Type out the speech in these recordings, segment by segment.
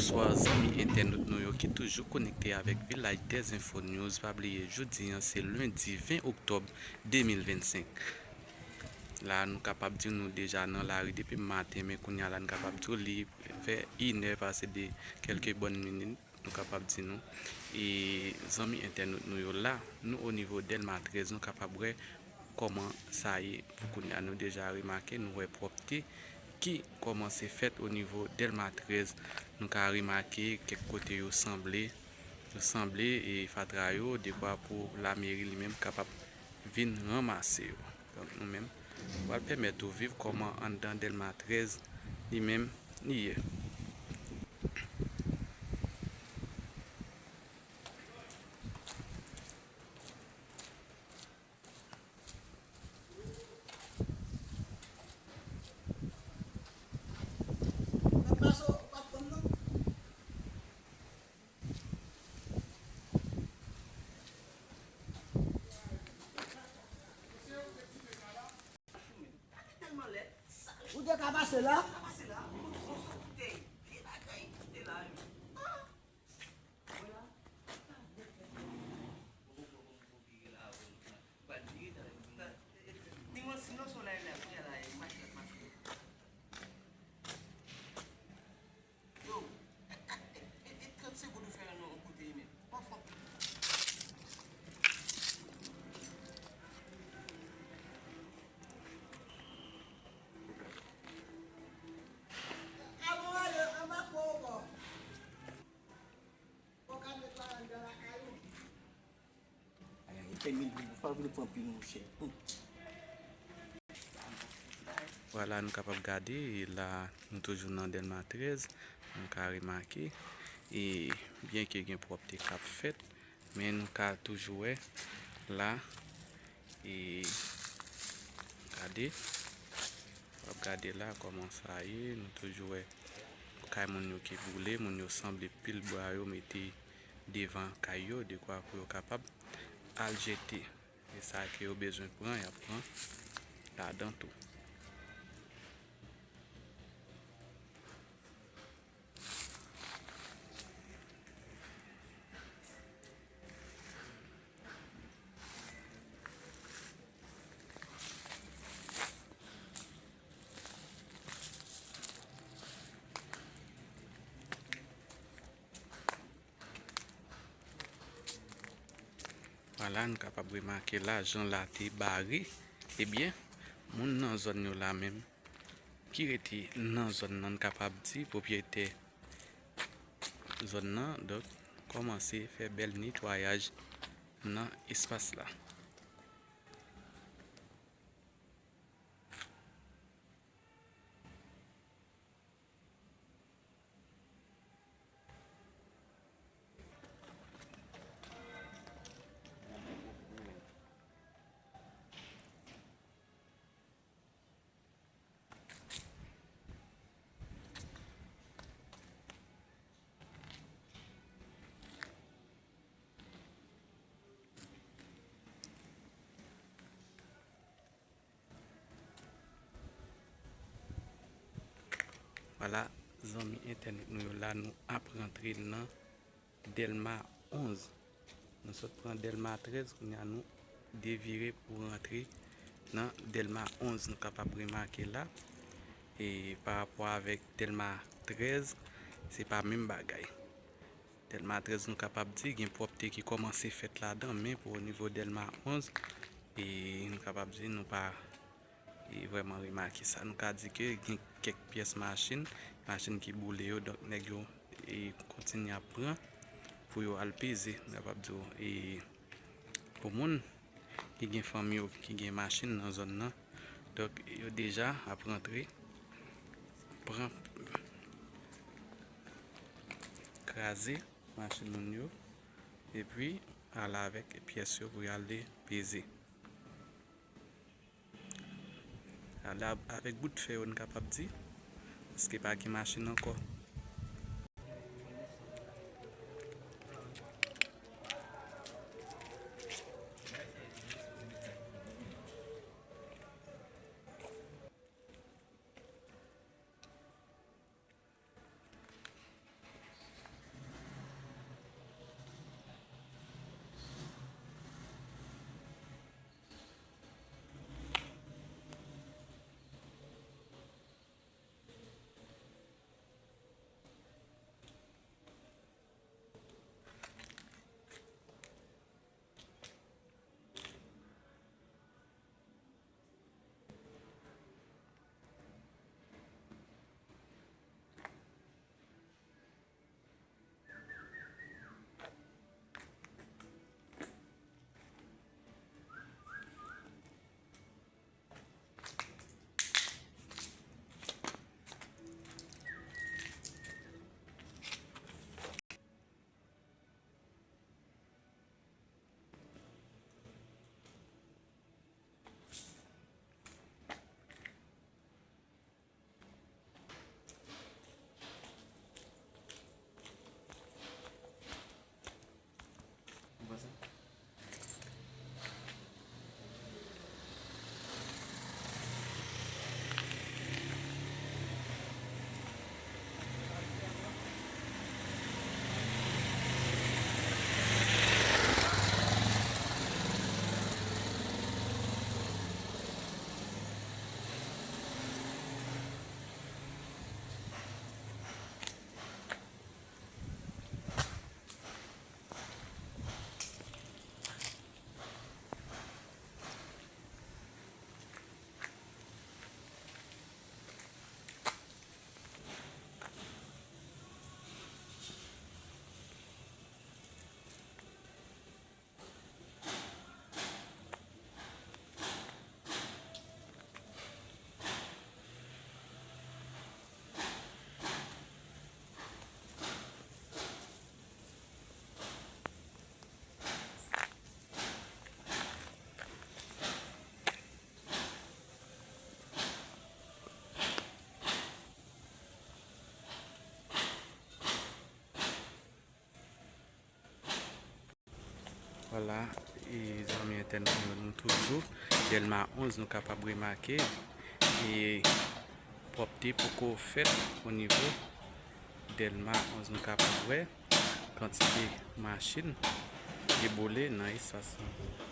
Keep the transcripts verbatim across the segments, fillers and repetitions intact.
Bonswa zanmi entènot nou yo ki toujou konekte avèk Vilaj dèz Enfo News. Pa bliye, jodi a se lendi ven oktòb de mil vennsenk. La, nou kapab di nou deja nan lari depi maten, men kounye a la, nou kapab di w li fè inè pase de kèlke bòn minit, nou kapab di nou. E zanmi entènot nou yo la, nou o nivo Dèlma trèz, nou kapab wè kòman sa ye. Pou kounye a, nou deja remake, nou wè pwòpte ki kòmanse fèt o nivo Dèlma trèz. Nou ka remake kèk kote yo sanble, yo sanble, e fatra yo, dekwa pou lameri li menm kapab vin ranmase yo. Donk, nou menm, nou pral pèmèt ou viv kòman anndan Dèlma trèz li menm li ye. Ou te ka pase la? Yo, e, e, e, e trant segonn ou fè nan yon kote, men. Pa fè. Alon ale anba kò ou bò. Ou ka met la anndan lakay ou. Ay, ay, fè mil pou pa vle pran pil, monchè. Hum. Vwala, nou kapab gade, e la, nou toujou nan Dèlma trèz, nou ka remake, e byenke gen pwòpte k ap fèt, men nou ka toujou wè la, e gade, w ap gade la kòman sa ye, nou toujou wè kay moun yo ki boule, moun yo sanble pil bwa yo mete devan kay yo, dekwa pou yo kapab al jete. E sa ke yo bezwen pran, y ap pran ladan tou. Vwala, n kapab remake la, jan la te bare. Ebyen, moun nan zòn yo la menm, ki rete nan zòn nan, n kapab di, pwopriyetè zòn nan, donk, kòmanse fè bèl netwayaj nan espas la. Vwala, zanmi entènot nou yo la, nou ap rantre nan Dèlma onz. Nou sot pran Dèlma trèz, kounye a nou devire pou rantre nan Dèlma onz. Nou kapab remake la, e pa rapò avèk Dèlma trèz, se pa menm bagay. Dèlma trèz, nou kapab di, gen pwòpte ki kòmanse fèt ladan, men pou o nivo Dèlma onz, e nou kapab di, nou pa, e, vrèman remake sa. Nou ka di ke gen kèk pyès machin, machin ki boule yo, donk nèg yo, e, kontinye ap pran pou yo al peze, nou kapab di, e, pou moun ki gen fanmi yo, ki gen machin nan zòn nan. Donk, yo deja ap rantre, pran, kraze machin moun yo, epi al avèk pyès yo pou y ale peze. Ale avèk bout fè yo, n kapab di, paske pa gen machin ankò. Vwala, e zanmi entènot yo, nou toujou Dèlma onz, nou kapab remake, e pwòpte poko fèt o nivo Dèlma onz, nou kapab wè kantite machin ki boule nan espas lan.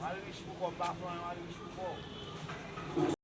Malrich pou kò m pa fè anyen, Malrich pou kò.